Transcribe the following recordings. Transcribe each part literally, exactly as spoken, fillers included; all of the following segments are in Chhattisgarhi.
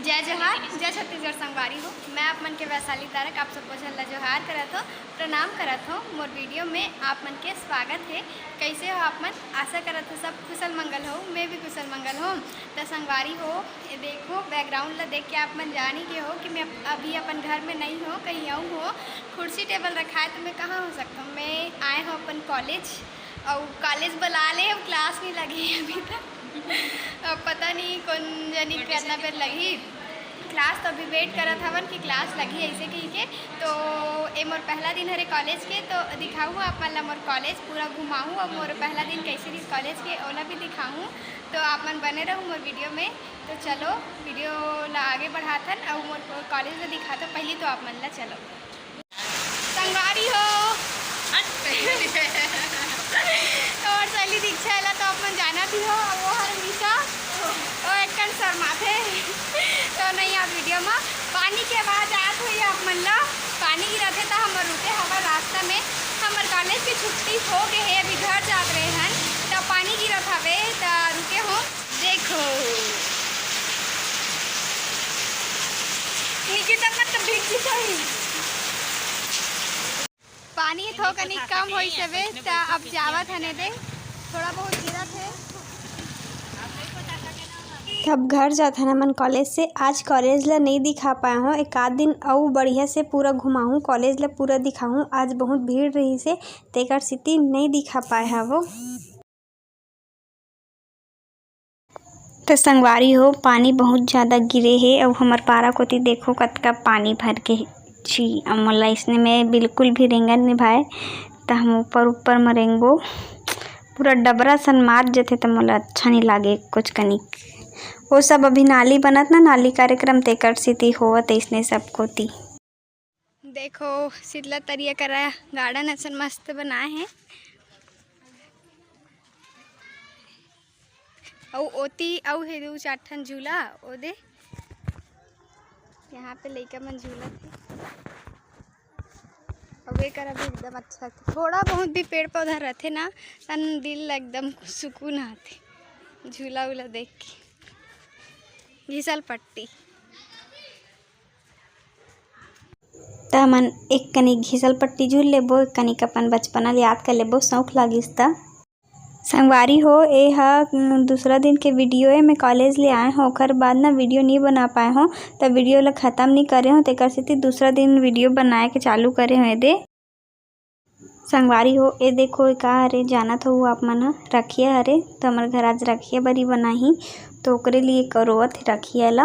जय जोहार, जय छत्तीसगढ़ संगवारी हो। मैं आप मन के वैशाली तारक आप सबो झन ला जोहार करत हो, प्रणाम करत हो। मोर वीडियो में आप मन के स्वागत है। कैसे हो आप मन? आशा करत हो सब कुशल मंगल हो। मैं भी कुशल मंगल हो। त संगवारी हो, ये देखो background ला देख के आप मन जान ही के हो कि मैं अभी अपन घर में नहीं हो, कहीं आऊ हो। कुर्सी टेबल रखा है तो मैं कहाँ हो सकता हूँ? मैं आए हो अपन कॉलेज, और कॉलेज बुला ले, अब क्लास नहीं लगी है अभी तक। अब पता नहीं कौन जनी कितना बेर लगी। क्लास तो अभी वेट करत हवन कि क्लास लगी ऐसे कही के। तो ये मोर पहला दिन हरे कॉलेज के, तो दिखाऊँ आप मन ला मोर कॉलेज पूरा घुमाऊँ, और मोर पहला दिन कैसे रही कॉलेज के ओला भी दिखाऊँ। तो आप मन बने रहू मोर वीडियो में। तो चलो वीडियो ला आगे बढ़ाथन, और मोर कॉलेज ला दिखाथन। पहली तो आप मन ला चलो संगवारी हो। हट। और सैली दीक्षा एला तो अपन जाना भी हो, वो हर निशा, वो एक कन शर्माथे। तो नहीं, आप वीडियो में पानी के आवाज आत हुई आप मन ला। पानी गिरत हे तो हमर रुके हवा रास्ता में। हमर कॉलेज की छुट्टी हो गए है, अभी घर जात रहे हन, तो पानी गिरत हवे तो रुके हो। देखो, नीचे तक मत भीग की सही। पानी थोकनी कम होइस हवे, त अब जावत हन एदे, थोड़ा बहुत गिरत हे। तब घर जाथन हमन कॉलेज से। आज कॉलेज ला नहीं दिखा पाए हों, एक आध दिन अउ बढ़िया से पूरा घुमाहूँ, कॉलेज ला पूरा दिखाहूँ। आज बहुत भीड़ रहिस हे, तेकर सेती नहीं दिखा पाए हवो। त संगवारी हो, पानी बहुत ज्यादा गिरे हे अउ हमर पारा कोती देखो कतका पानी भर के हे। छी, अब मोला अइसने में बिल्कुल भी रेंगन नइ भाए, त हम ऊपर ऊपर म रेंगबो। पूरा डबरा सन मात जथे त मोला अच्छा नइ लागे कुछ कनिक। वो सब अभी नाली बनत ना, नाली कार्यक्रम तेकर सेती होवत अइसने सब कोती। देखो, शीतला तरिया करा गार्डन असन मस्त बनाए हे। अउ ओती अउ हे दू चार ठन झूला, ओ दे, यहाँ पे लइका मन झूलत हे। अउ एकर अभी एकदम अच्छा, थोड़ा बहुत भी पेड़ पौधा रथे ना, तन दिल ला एकदम सुकून आथे झूला उला देख के। घिसल पट्टी। त हमन एक कनी घिसल पट्टी झूल लेबो, एक कनी अपन बचपना ल याद कर लेबो, शौक लागिस त। संगवारी हो, ए ह, उम, दूसरा दिन के वीडियो ए। मैं कॉलेज ले आए हों, ओकर बाद ना वीडियो नी बना पाए हों, त वीडियो ल खत्म नी करे हों, तेकर सेती दूसरा दिन वीडियो बनाए के चालू करे हों एदे। संगवारी हो, ए देखो, ए का हरे, जानत हो आप मन ह, रखिया हरे। तो हमर घर आज रखिया बरी बनाही, तो ओकरे लिए करोवत हे रखिया ला।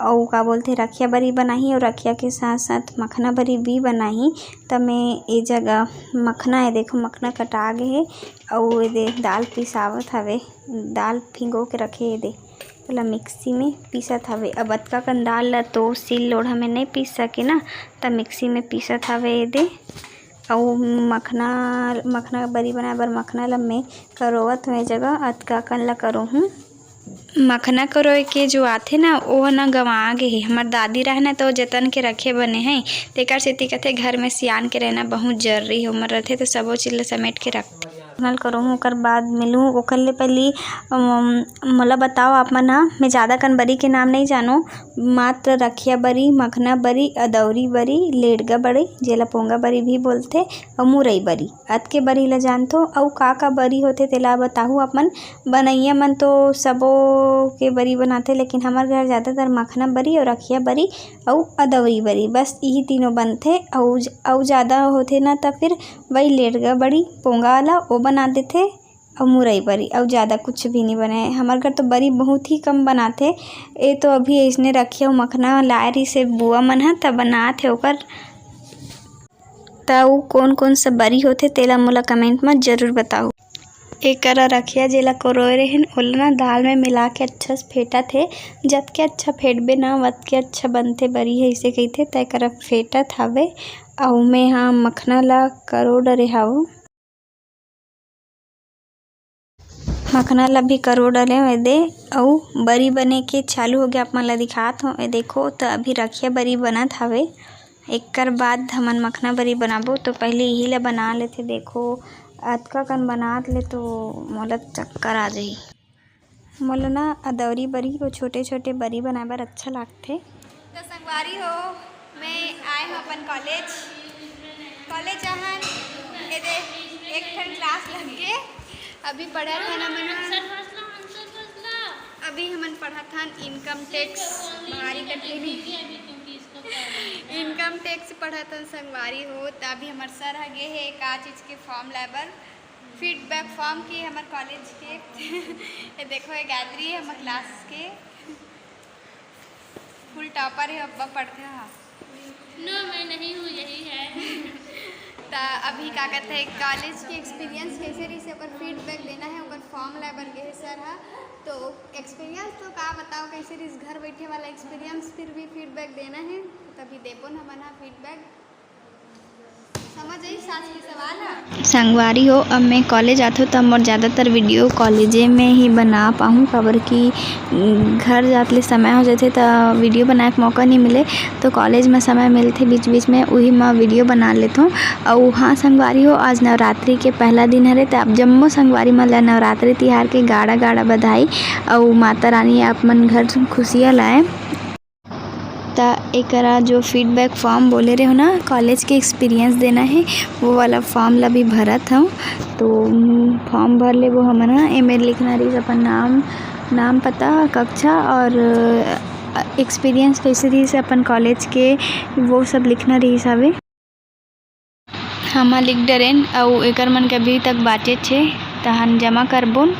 अउ का बोलथे, रखिया बरी बनाही अउ रखिया के साथ साथ मखना बरी भी बनाही। त मैं ए जगह मखना, ए देखो, मखना कटा गे हे। अउ ए दे दाल पिसावत हवे, दाल भिंगो के रखे ए दे, ओला मिक्सी में पीसत हवे। अब अतका कन दाल ला तो सिल लोढ़ा में नहीं पीस सके ना, त मिक्सी में पीसत हवे ए दे। अउ मखना, मखना बरी बनाए बर मखना ल मैं करोवत हों ए जगह, अतका कन ल करोहूँ। मखना करोए के जो आथे ना, ओह ना गंवा गे हे। हमर दादी रहे ना, तो जतन के रखे बने हे, तेकर सेती कथे, घर में सियान के रहना बहुत जरूरी हे। उमर रथे, तो सबो चीज ल समेट के रखथे। मखना ल करोहूँ, ओकर बाद मिलूँ। ओकर ले पहिली, अम, मोला बताओ आप मन ह, मैं जादा कन बरी के नाम नहीं जानो, मात्र रखिया बरी, मखना बरी, अदौरी बरी, लेड़गा बरी, जेला पोंगा बरी भी बोलथे, अउ मुरई बरी। अतके बरी ल जानथो। अउ का का बरी होथे, तेला बताहू आप मन। बनइया मन तो सबो के बरी बनाथे, लेकिन हमर घर जादातर मखना बरी अउ रखिया बरी अउ अदौरी बरी, बस इही तीनों बनथे। अउ ज-, अउ जादा होथे ना, त फिर वही लेड़गा बरी, पोंगा वाला, वो बना देथे। अउ मुरई बरी, अउ जादा कुछ भी नइ बने। हमर घर तो बरी बहुत ही कम बनाथे। ए तो अभी अइसने रखिया अउ मखना लाए रहिस हे बुआ मन ह, त बनात हे ओकर। त अउ कोन कोन सा बरी होथे, तेला मोला comment म जरूर बताहू। एकरा रखिया जेला करोए रहेन, ओला ना दाल में मिला के अच्छा से फेंटत हे। जतके अच्छा फेंटबे ना, ओतके अच्छा बनथे बरी ह, अइसे कहिथे। त एकरा फेंटत हवे, अउ मैं हा मखना ला करो डरे हवं। मखना ला भी करो डरे हवं एदे, अउ बरी बने के चालू हो गया। आप मन ला दिखात हवं, ए देखो, त अभी रखिया बरी बनत हवे। एकर बाद हमन मखना बरी बनाबो, तो पहले इही ला बना लेथे। देखो, अतका कन बनात ले तो मोला चक्कर आ जाही। मोला ना अदौरी बरी, वो छोटे-छोटे बरी बनाए बर अच्छा लागथे। तो संगवारी हो, मैं आए हूँ अपन कॉलेज। कॉलेज आहन, एदे एक ठन क्लास लग गे। अभी पढ़त हन हमन ह। अभी हमन पढ़त हन इनकम टैक्स, भारी कठिन इनकम टैक्स पढ़त हन संगवारी हो। त अभी हमर सर ह गे हे का चीज के फॉर्म लाए बर, फीडबैक फॉर्म के हमर कॉलेज के। ये देखो, ये गायत्री है हमर क्लास के, फुल टॉपर है, अब्बा पढ़थे हा। नो, मैं नहीं हूँ, यही है। त अभी का कहते हैं, कॉलेज के एक्सपीरियंस कैसे रहिस, ओकर फीडबैक देना है, ओकर फॉर्म लाए बर गे हे सर हा। तो एक्सपीरियंस तो का बताओ, कैसे रहिस घर बैठे वाला एक्सपीरियंस, फिर भी फीडबैक देना है, तो तभी देबो न हमन हा फीडबैक। समझ आई सास के सवाल हा? संगवारी हो, अब मैं कॉलेज आथों, त मोर ज़्यादातर वीडियो कॉलेजे में ही बना पाहूँ, काबर कि घर जात ले समय हो जाथे, त वीडियो बनाए के मौका नहीं मिले। तो कॉलेज में समय मिलथे बीच-बीच में, उही में वीडियो बना लेथों। अउ हाँ संगवारी हो, आज नवरात्रि के पहला दिन हरे, त आप जम्मो संगवारी मन ला नवरात्रि तिहार के गाड़ा-गाड़ा बधाई। अउ माता रानी आप मन घर खुशियाँ लाए। त एकरा जो फीडबैक फॉर्म बोले रहे हो ना, कॉलेज के एक्सपीरियंस देना है, वो वाला फॉर्म ला भी भरत हूँ। तो फॉर्म भर लेबो हमन ह। एमे लिखना रहिस अपन नाम, नाम पता, कक्षा और एक्सपीरियंस कैसे रहिस अपन कॉलेज के, वो सब लिखना रहिस हवे। हमन लिख डरेन, अउ एकर मन के अभी तक बाचेच हे, तहन जमा करबोन। अब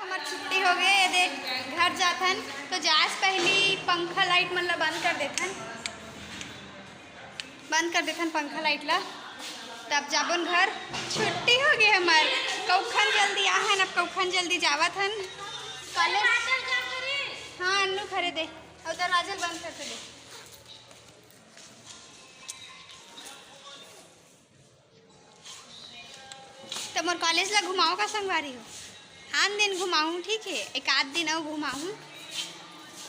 हमर छुट्टी हो गए, ये देख घर जाथन। तो जाए से पहली पंखा लाइट मन ला बंद कर देथन, बंद कर देथन पंखा लाइट ला, तब जाबोन घर। छुट्टी हो गए हमर, कौखन जल्दी आहन, अब कौखन जल्दी जावत हन कॉलेज। हाँ, अन्नू खरे दे, और दरवाजा बंद करके दे। त मोर कॉलेज ला घुमाओ का संगवारी हो? आन दिन घुमाऊँ, ठीक है, एक आध दिन अउ घुमाऊँ।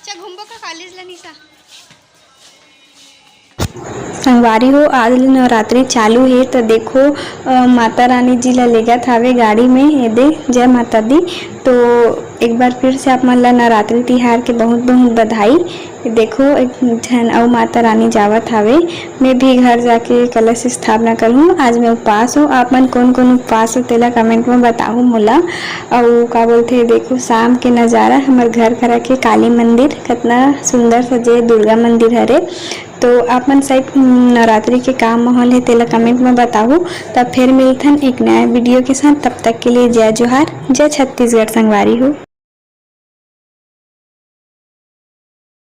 चा घूमबो का कॉलेज ला निशा? संगवारी हो, आज ले नवरात्रि चालू हे, त देखो, अ, माता रानी जी ला लेगत हावे गाड़ी में, ये दे, जय माता दी। तो एक बार फिर से आप मन ला नवरात्रि तिहार के बहुत बहुत बधाई। देखो, एक झन अउ माता रानी जावत हावे। मैं भी घर जाके कलश स्थापना करहूँ। आज मैं उपवास हूँ। आप मन कोन कोन उपवास हो, तेला कमेंट में बताहू मोला। अउ का बोलथे, देखो शाम के नजारा, हमर घर करा के काली मंदिर कतना सुंदर सजे, दुर्गा मंदिर हरे। तो आप मन साइड नवरात्रि के का माहौल है, तेला कमेंट में बताहू। तब फिर मिलथन एक नया वीडियो के साथ। तब तक के लिए जय जोहार, जय छत्तीसगढ़ संगवारी हो।